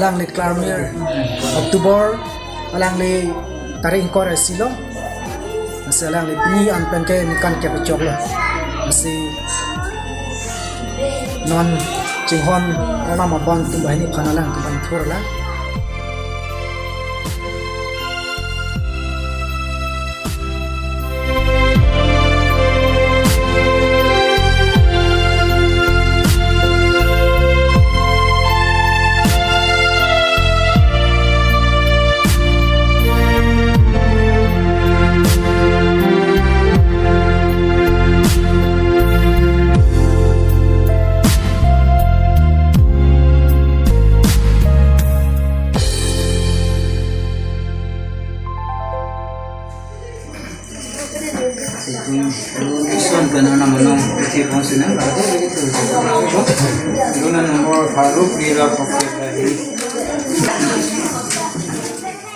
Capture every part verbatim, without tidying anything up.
Alangli klarmir October, alangli tarik ingkoi ra isi lo. Lasi alangli pini an pen ke ningkan kep choklo. Lasi non chinghon Arnam abang atum banghini aphan alang atum aphan thur lang. Itum lu mission pen Arnam anong isi pon sina, lado lagi tu. Luna number Faruk Lila Pocket Diary.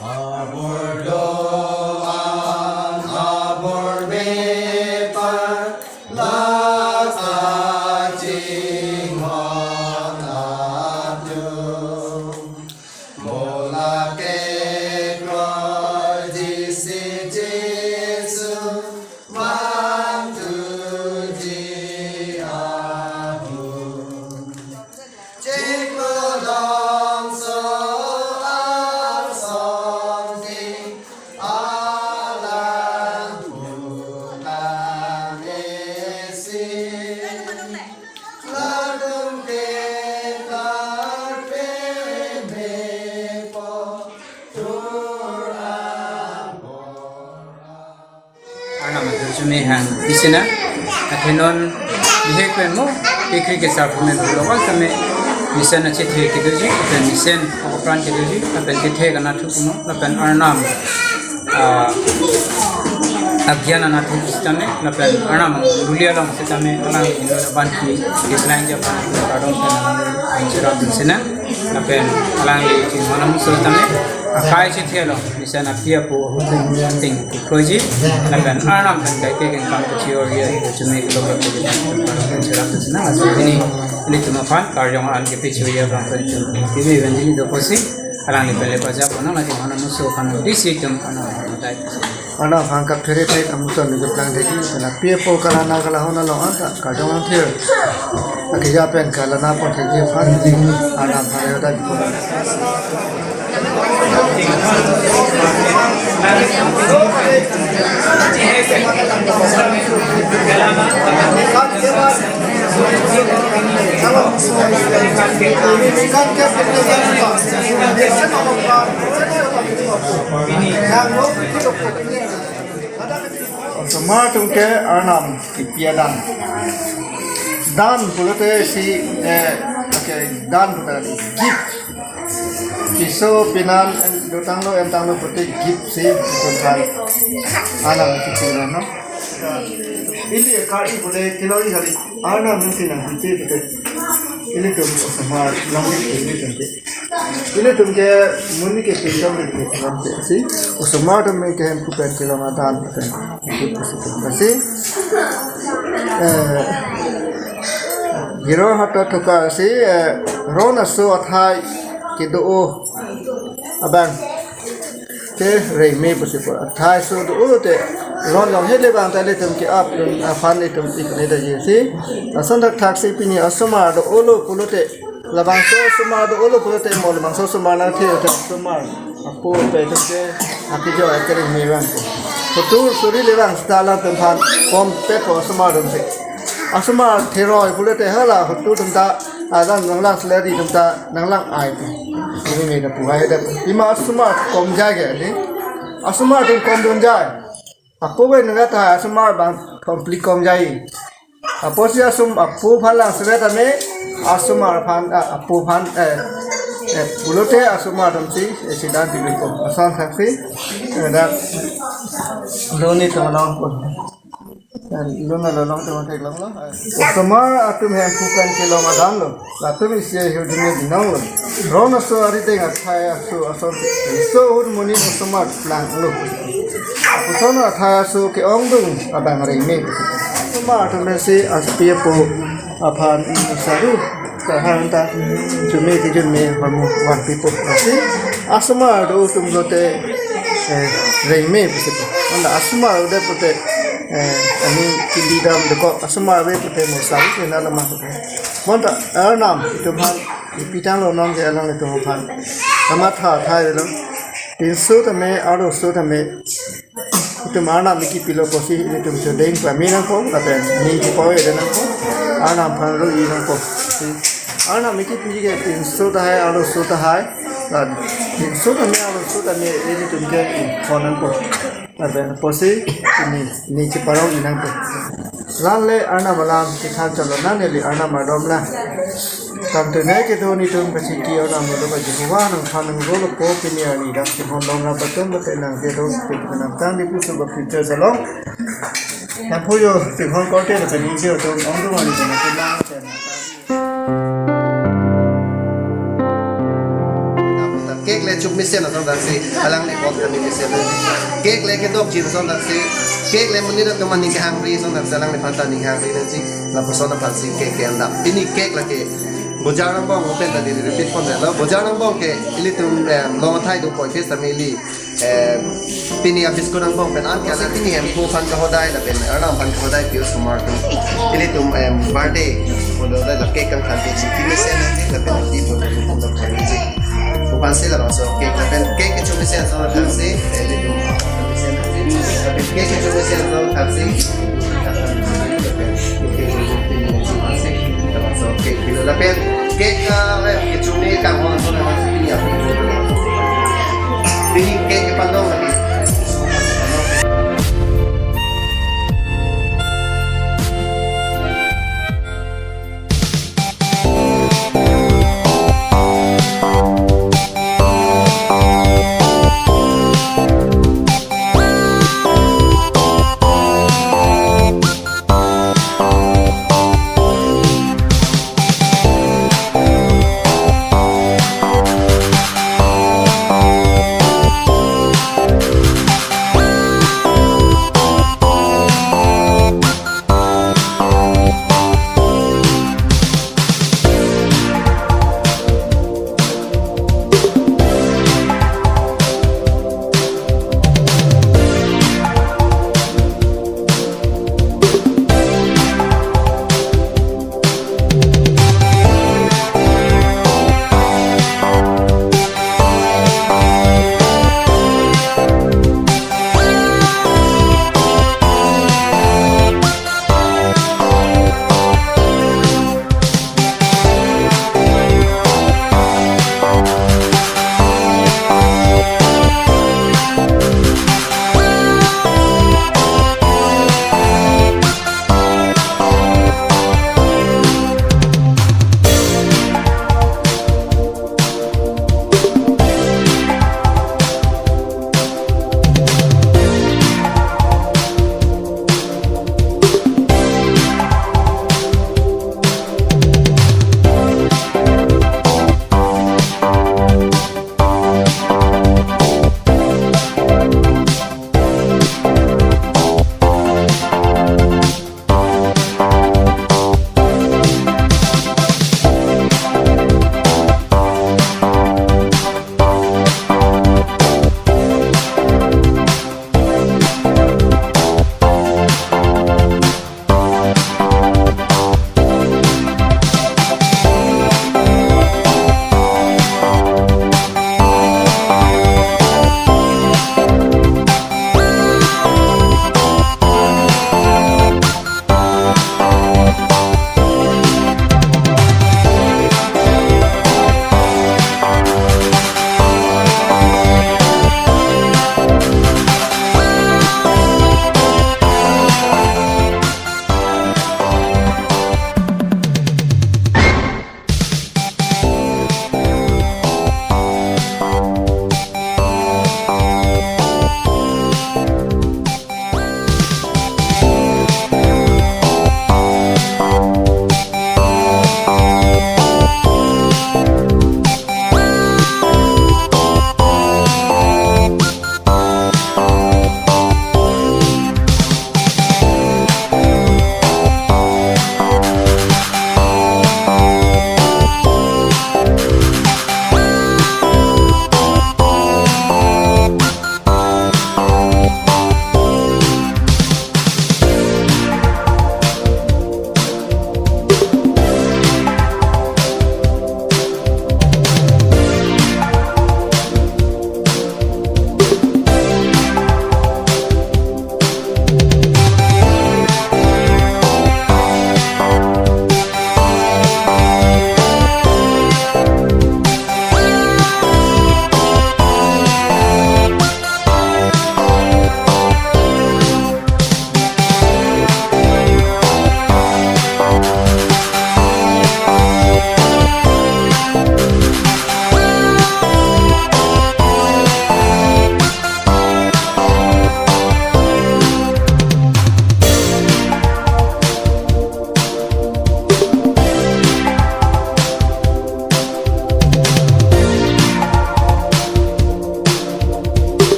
Abor doan, abor bepar, lasa chinghon atum. Mola ke kroijisi Jisu vangthuji ahut. Chiklo dongso asonsi alang putan isi. Arnam atum chumi hang isi na, athe non bihek pen mo, ekri ke sar pumen pulo wal tame, mission achethe kedoji, pen mission apran kedoji, pen kethe kana thu kuno, pen Arnam ah, agyan anatthu sitame, lapen Arnam luli along sitame, alang indo ban ki decline ja pan kardom pen alang cherap sina, lapen alang i chin mana musul tame, akai chethe along, misalnya api apo ahut ting kroiji, lapen Arnam pen kaike ken kam kechor ya, chumi kelok pen cherap sina, lapen ini, ini cuma pan, karjong an kepi churi ya, bang pen chumi, ini evangelist dokosi, Alangli pele pajap, anang lagi mana musuh kan isi tum anang dai. Anang hangkap phere phere amuson ni jeplang degi, kena pie po kala na kala hona lo anta, kajong ang thir. Aki japen kala na pon thir thir pan, anang pare dai po. Osomar atum ke Arnam kepi adan. Dan pulote si, eh, okay, dan pulote gift. Piso pinan, dotanglo entanglo pulote gift si, bukan Arnam kepi adan, no? Ili kari pule kilo i hari Arnam nang sinang pite pute. Ilitum osomar nang pite pute. Ilitum ke monit ke pinjam pute si. Osomar atum ke hem kupen kilo matan pute. Pute si. Eh, Hero hata thoka si, eh, ron aso athai kedo abang. Te reme pusi po. Athai so do te ron long hele bang ta ilitum ke-ap dun aphan ilitum ik ne daji si. Ason thakthak si pini osomar do-olo pulote. Labangso osomar do-olo pulote mo labangso osomar nang the te osomar. Apo pe te ke akijo ekering me bang. Hotur suri le bang seta alangtum aphan kom pe po osomar dun si. Osomar theroi pulote hala hotur atum ta adan nanglang salary atum ta nanglang ai pu. Ini me na pu ai da. Ima osomar kom jai ke ni. Osomar atum kom dun jai. Apo ke nangta osomar bang complete kom jai. Apotsi asom apo aphan lang sevet ame, osomar aphan, ah, apo aphan, eh, eh, pulote osomar atum si, eh, accident tibi ko. Ason thak si, eh, dak lo ni tong long ko. Lo na lo long tong thek long lo. Osomar atum hem kupen kelong adan lo. Latum isi ahirjume binong lo. Ron aso arideng athai aso ason. Iso ahut monit osomar planglo. Ason athai aso ke-ongdung abang reme. Osomar atum si api apo aphan saru. Kahang ta, jumi kijun me hormu wan pipo. Lasi asomar do tum lote, eh, rengme pusi po. Anta asomar do pute, eh, ani kili dam deko asomar ave pute mo sabi ke na lama pute. Bonta Arnam itum aphan ipitanglo non ke alanglitum aphan. Kamatha thai lo. Pinso tame, arloso tame, itum Arnam me kipilo pusi itum chodeng pame nangpo, lapen ning kipave nangpo, Arnam aphan ro-i nangpo. Arnam me kipi ke pinso tahai, arloso tahai, lapen pinso tame, arloso tame, ilitum ke phone nangpo. Lapen pusi ini, ning chiparong-i nangpo. Lale Arnam alam kethan chalo nang neli Arnam adom la. Tangte ne kedo nitum kachiki Arnam lo ka Jehovah nangphan nangrolo po pini arni dak kehon dom ra batum bate nang kedo pik nang tang di pusu ba future salong. Nang puyo kehon korte la kani sio tum ong tum ani tum na. Cake le chuk mesen asonthotsi, alangli bot kami mesen. Cake le kedok jin asonthotsi, cake le monit atum aning kehangri asonthotsi, alangliphan ta ning hangri nangji, lapuson aphansi cake ke-endap. Pini cake lake bojar angbong open ta di repeat pon lo. Bojar angbong ke ilitum, em, long athai do koi face tame ili, em, pini a biscuit angbong pen an ke ala pini Hemphu aphan kahodai lapen Arnam aphan kahodai Piyush Kumar atum. Ilitum, em, birthday, ulo dai la cake kangthan ke chiki mesen nangji lapen di bo tum tum koi nangji. Uphansi labangso cake lapen cake kecho mesen asonthotsi, eh, ilitum mesen nangji. Lapen cake kecho mesen asonthotsi.